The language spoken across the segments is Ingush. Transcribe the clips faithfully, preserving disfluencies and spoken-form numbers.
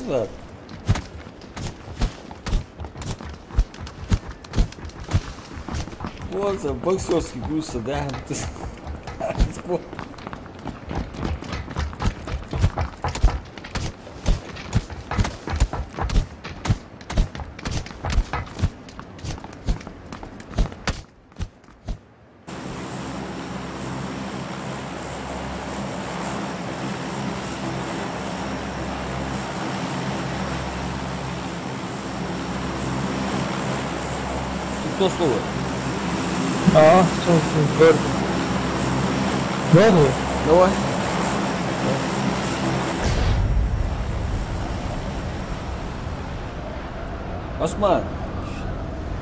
Вот, боксёрский гуса, да? Кто слово? А, что ты говоришь? Давай. Давай. Осман.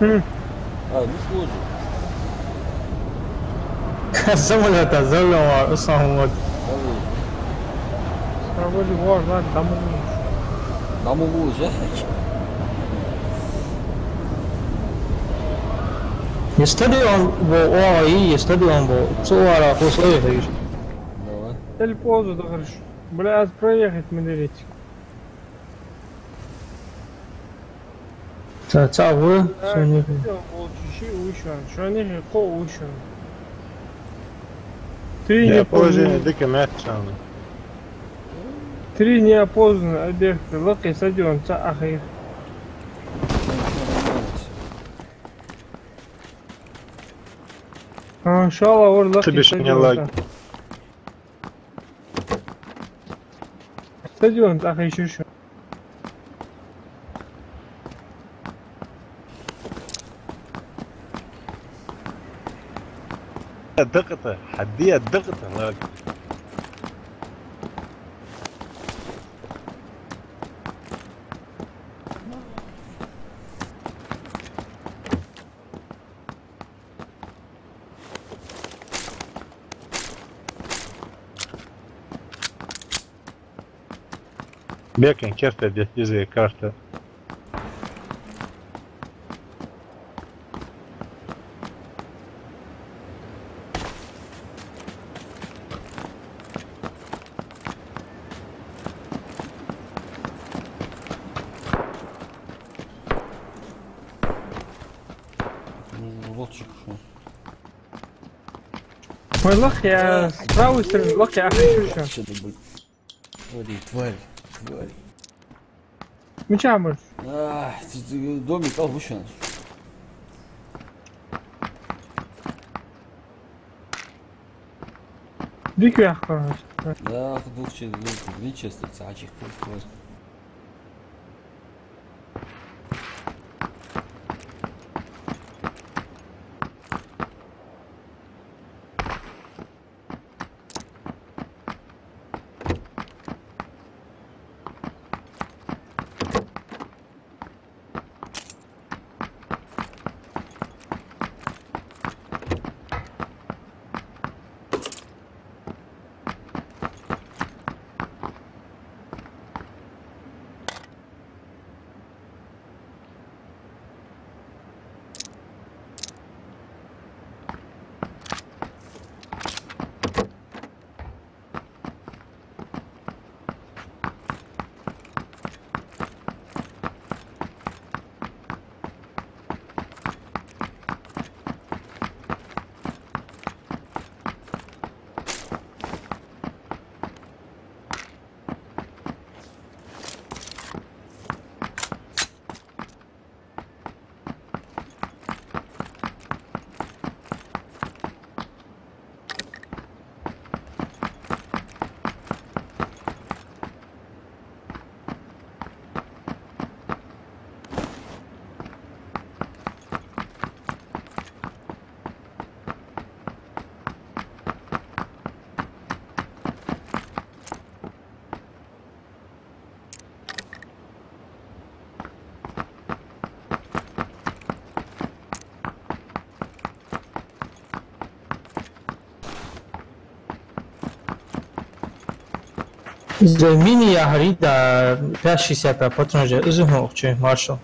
Хм. А, ну что же. Самолёта, самолёта, самолёта. Самолёт, вот, ладно, там уже. Там уже. Е стадион бо, о, и, е стадион бо. Цу оагӀора хӀусла яхаш. Давай. Или позу да хорошо. Бля, аз проехать ма дарить. Ца, ца, ву, а, шоана юхе. Шоана юхе кхо ва шоана. Три неопознанных. Неопознанный дика маьт шоана. Три неопознанных объекта. Лакхе стадион цаӀ хьаийхар. А, шоллагӀа вар лакхе стадион цаӀ. Стадион тӀа хьийшар шо. Дакъа тӀа, хьадия дакъа тӀа, лаг. Бекъа керта деттизе карта. Вай лакхе, с правой стороны лакхе ахьа шуша. Води, тварь, тварь. Мича мар? А, ц-, ц-, домик, а, вышел. Дика яхкараш. Да, двух че-, двух, Винчестер, цаӀ чиха, тварь. Из мини яхар да, пять шестьдесят патрон же, из хӀама укх чу, Маршал.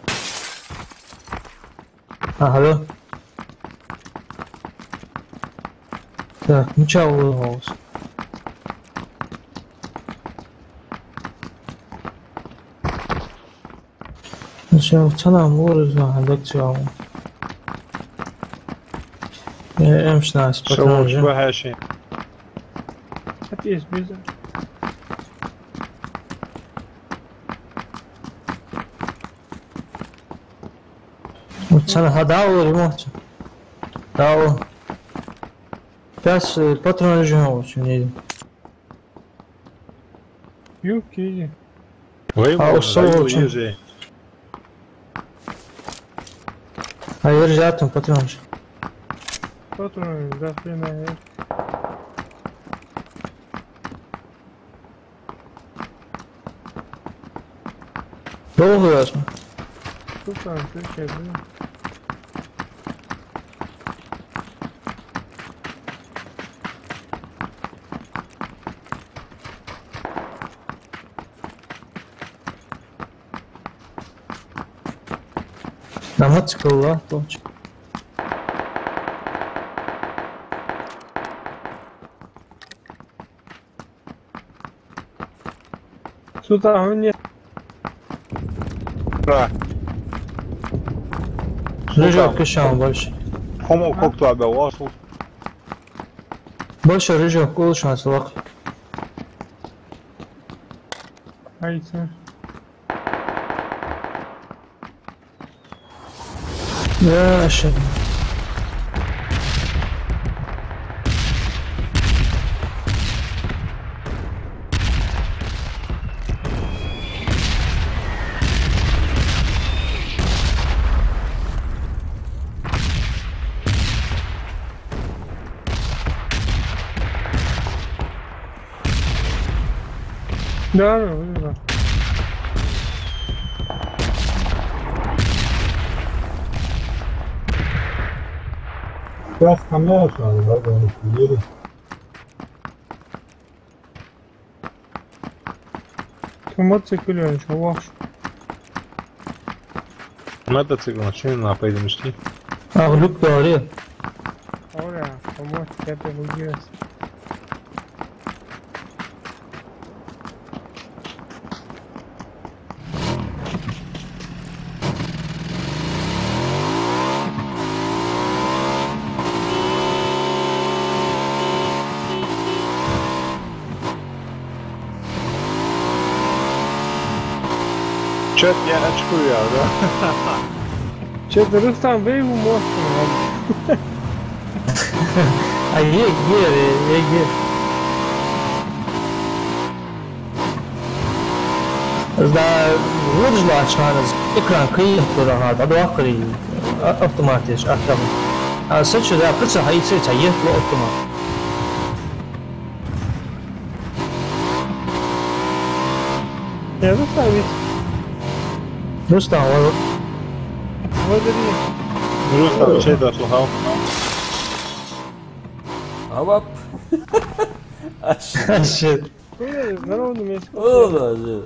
А, алло. Так, мича вур хьо из? Шо цхьанне мур из ваха дагча ваха. Э, эмшнас Шо патанжа. Уж бахьаши. Хатис беза. Цхьанне хьадалар ремонт. Дал. Пес, э, патрон же очень. Юбки. Вай, а, мол, уж со вай, волча. Еза. А, держи там патрончик. Патроны, да, хрена нет. Долго ясно. Тут там, ты чё, блин? Намат кылла, точно. Сюда, а мне. Да. Рыжок кишан больше. Хомо кок туа бе васул. Больше рыжок кулшан сылак. Айца. Да, шо. Да, да, да. Сейчас камера сразу, да, да, не сидели. Ту мотоцикл йолаш, вахаш. Мотоцикл машина, на, пойдем ишти. А, глюк говори. Ора, помочь, это выиграть. Чё-то я очкую, да? Чё-то Рустам выиграл мост. А е, е, е, е. Да, вот же лачхана, экран кайи тура, ха, да, да, кайи, а, автомат есть, а, там. А, сачи, да, прицел, а, и цель, а, есть автомат. Я заставить. Рустам, вот. Вот они. Рустам, чей да слухал? Авап. Аш. Аш. Ой, здорово, на месте. О, да, да.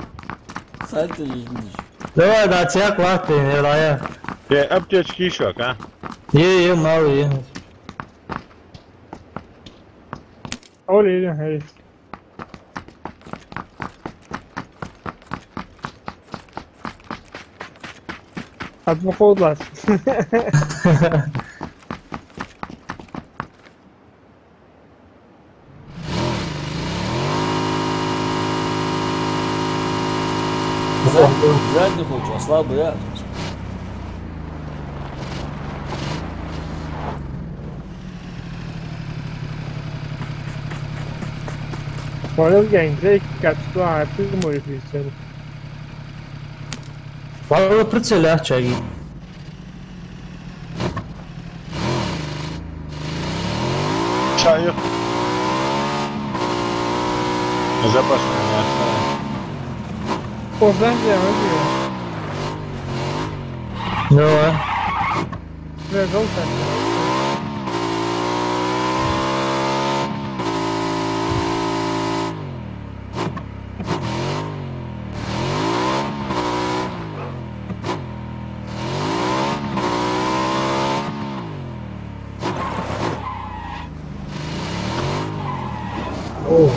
Хати жиндиш. Давай, да, цяк лахти, не, да, я. Э, аптечки ещё, а? Е, е, мало, е. Оле, е, е. Ат ма кховдалаш. Задний хочешь, а слабый я. Понял, я не знаю, как что, а ты мой офицер. Валла прицел яхачаги. Чайх. Запасная мясо. О, знаешь, я возьму. Давай. Бля, желтая. Ого.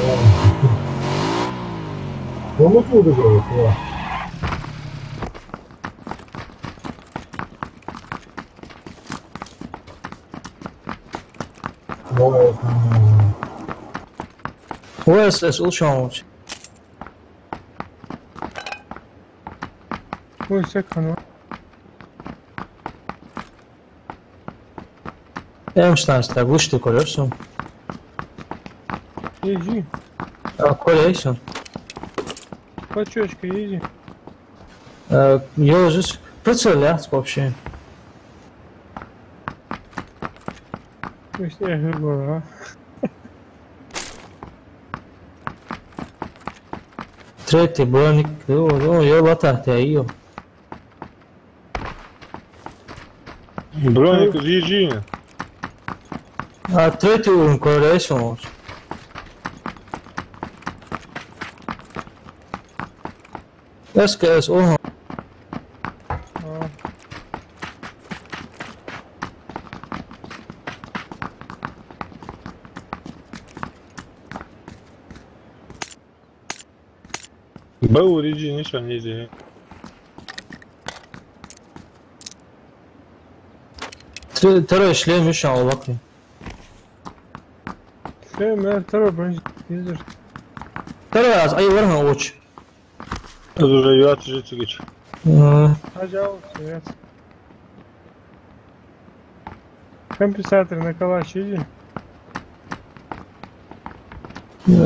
Кому ты убежал? Вай, аз, аз улшан волча. Вай, секунду. М шестнадцать, так, вышли, короче, всё. Изи. А, короче, всё. Почёчка, изи. Э, ёжись, прицел яц вообще. Третий броник, о, о, я латать, я её. Броник, изи. А, третий уровень, короче, всё. С К С, ага. А. Б уровень, ничего не делай. Тр-, второй шлем ещё лаки. Шлем, э, второй бронежилет. Второй раз, ай, варна оч. Это уже юат уже цигич. Мгм. Пожалуйста, юат. Компенсатор на калаш иди.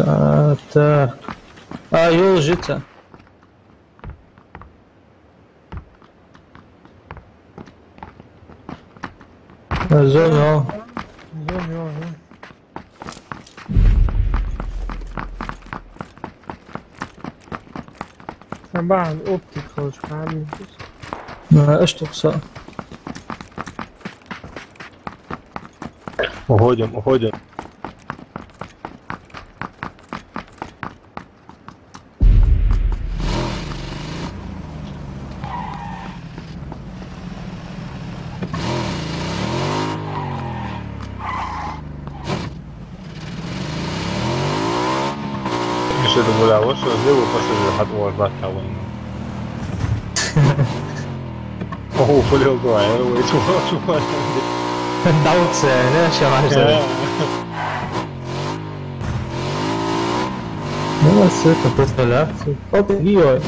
А, так. А, ёжица. Зоно. Зоно, зоно. Сабан оптик хочешь, камень. Ну, а что, всё. Уходим, уходим. Миша, это гулял, вот что сделал пассажир, хат у вас бат того. О, фулил твоя, ой, чувак, чувак. Даутся, да, ща важно. Да. Ну, всё, это представляется. Вот и ой.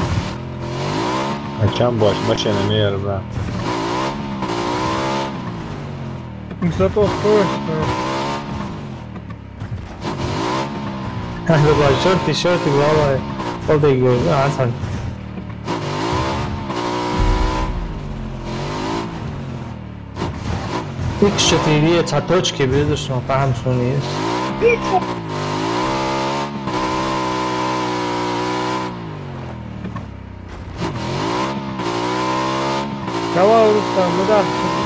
А чем больше машина мира, да. Ну, зато стоит, что... Как бы, шорты, шорты, главное. Вот и ой, а, сан. Икс четыре, цхьа точка безаш, но там сунис. Давай, Рустам, ну да,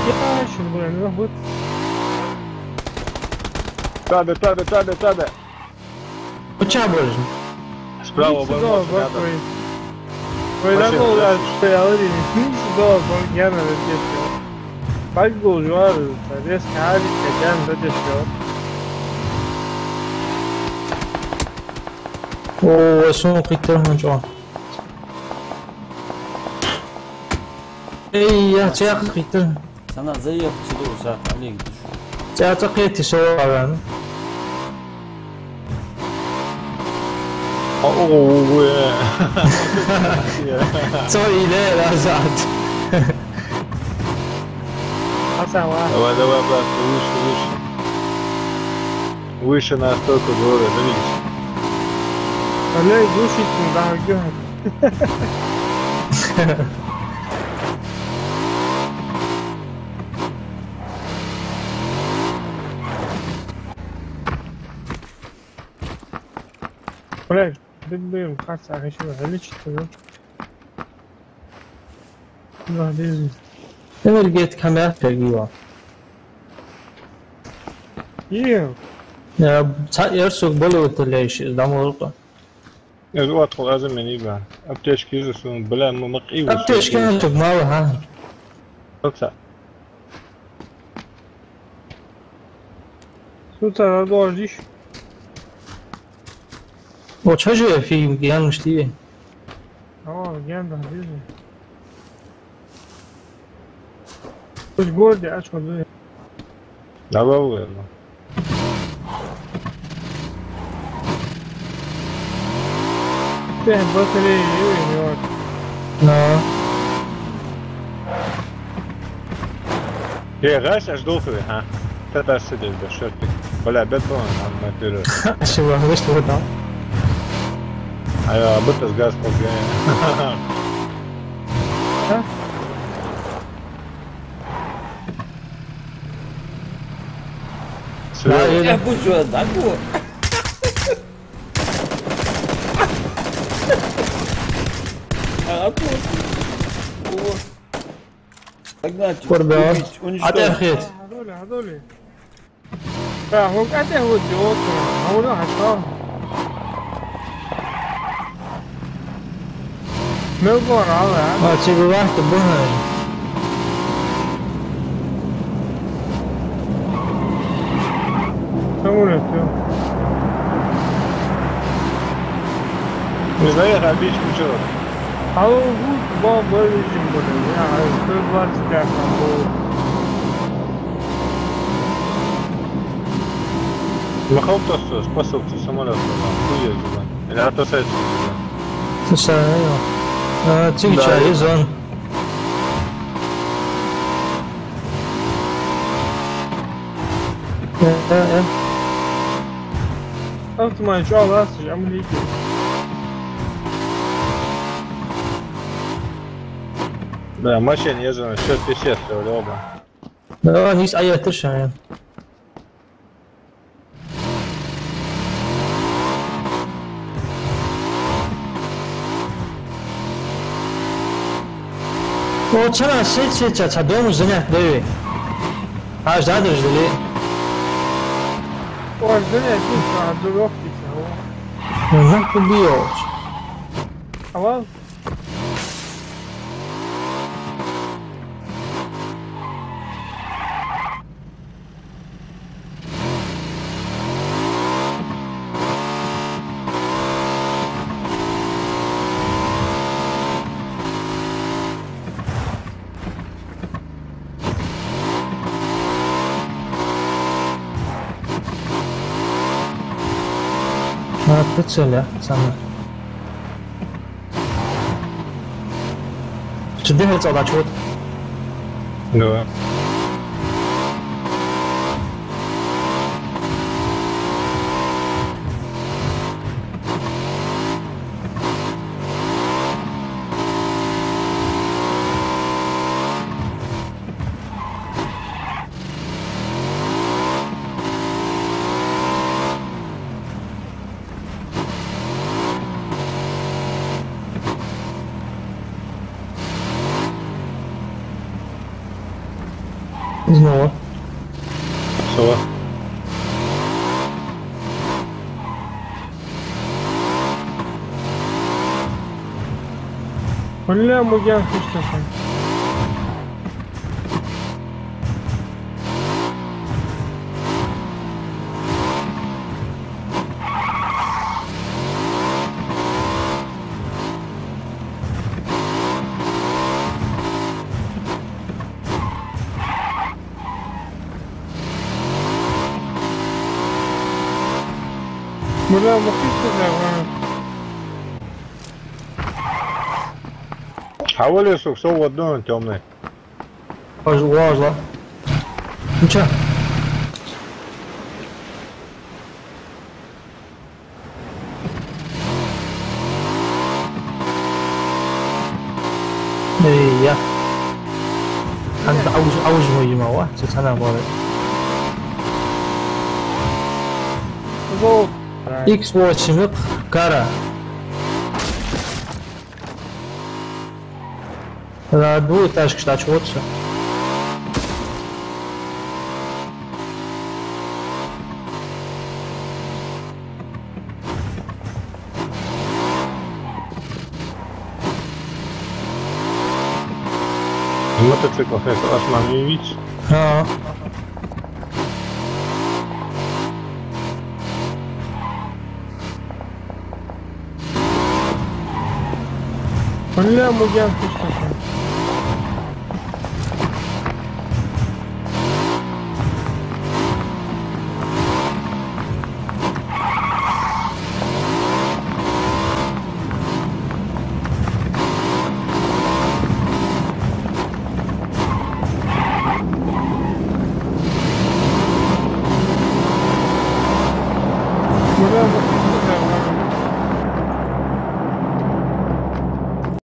я щас, блин, ну вот. Таде, таде, таде, таде. Почему больше? Справа, сюда, вот, вот, рядом. Ой, машина, да, да, да, я говорю, не сюда, вот, я на здесь. Пак гол жуар, резко арить, хотя он задержал. О, сон кхийтар хӀанз чӀоагӀа. Эй, я цӀаькха кхийтар. Сана заехать сюда, Саха, Олег, ты что? ЦӀа-, цӀа кхетий со варан. А, о, о, о, э. Цо иле назад. Хасан, ва. Давай, давай, брат, выше, выше. Выше настолько, говорю, двигайся. Олег, глушитель, да, где? Блядь, дыббым, хаса, а ещё залечиться, да? Да, здесь. Энергетика мягкая, Гива. Е. Я, ца-, я, сука, более утоляющий, из домой рука. Из отхул аза мени ба. Аптечка из сун, бля, ма, ма къи. Аптечка из, сука, мало, ха? Оца. Су ца радождиш? О, чё же фильм, я не шли. О, ген да, вижу. Пусть горде, а что, блин? Давай, ладно. Э, батарея, ё-моё. Ну. Э, газ аж долхуй, а? Та тасса деш ба шортик. Бля, бетон, а, на пюре. Чего, вы что там? А я об этом газ подгоняю. А? Слева. Да, я... Я буду ждать, да, вот. А, а тут. О. Погнали. Курбан. Убить, уничтожить. Отъехать. А, هذول، هذول. Да, вот это вот идёт. А вот это что? Мел гора, а? А, тебе вахта бухай. Самолёт, всё. Не знаю, я обычно чё. А вот бомба лежит, блин, я сто двадцать пять там был. Махал тосса, спасал ты самолёт, там, хуя, или а то сайт. Слушай, а, ты чё, да, Изон? Э, э, э. Автомат, чё, лас, я мне иди. Да, машина езжена, всё, писец, всё, оба. Да, не с-, а я ты шо, я. О, цхьан сеца, сеца, цхьа дома занят да вай. Аж задержали. О, занят, а, дурак, ты чего? Ну, нахуй бьёшь? А вал? А, прицеле, пацаны. Чё, дехар цӀа дӀачуот? Да. Снова. Снова. Бля, мугян хиштасан. Бля, мухишта, да, вон. Хьавола, сука, со вот дон тёмный. Вож-, вожла. Ну чё? Эй, я. Хьан ауж, ауж мо йима ва, цу цана боре. Икс восемь, кара. Да, двухэтажка, кстати, вот всё. Мотоцикл, это Осман, не видишь? А. Бля, мугян хиштасан. Имам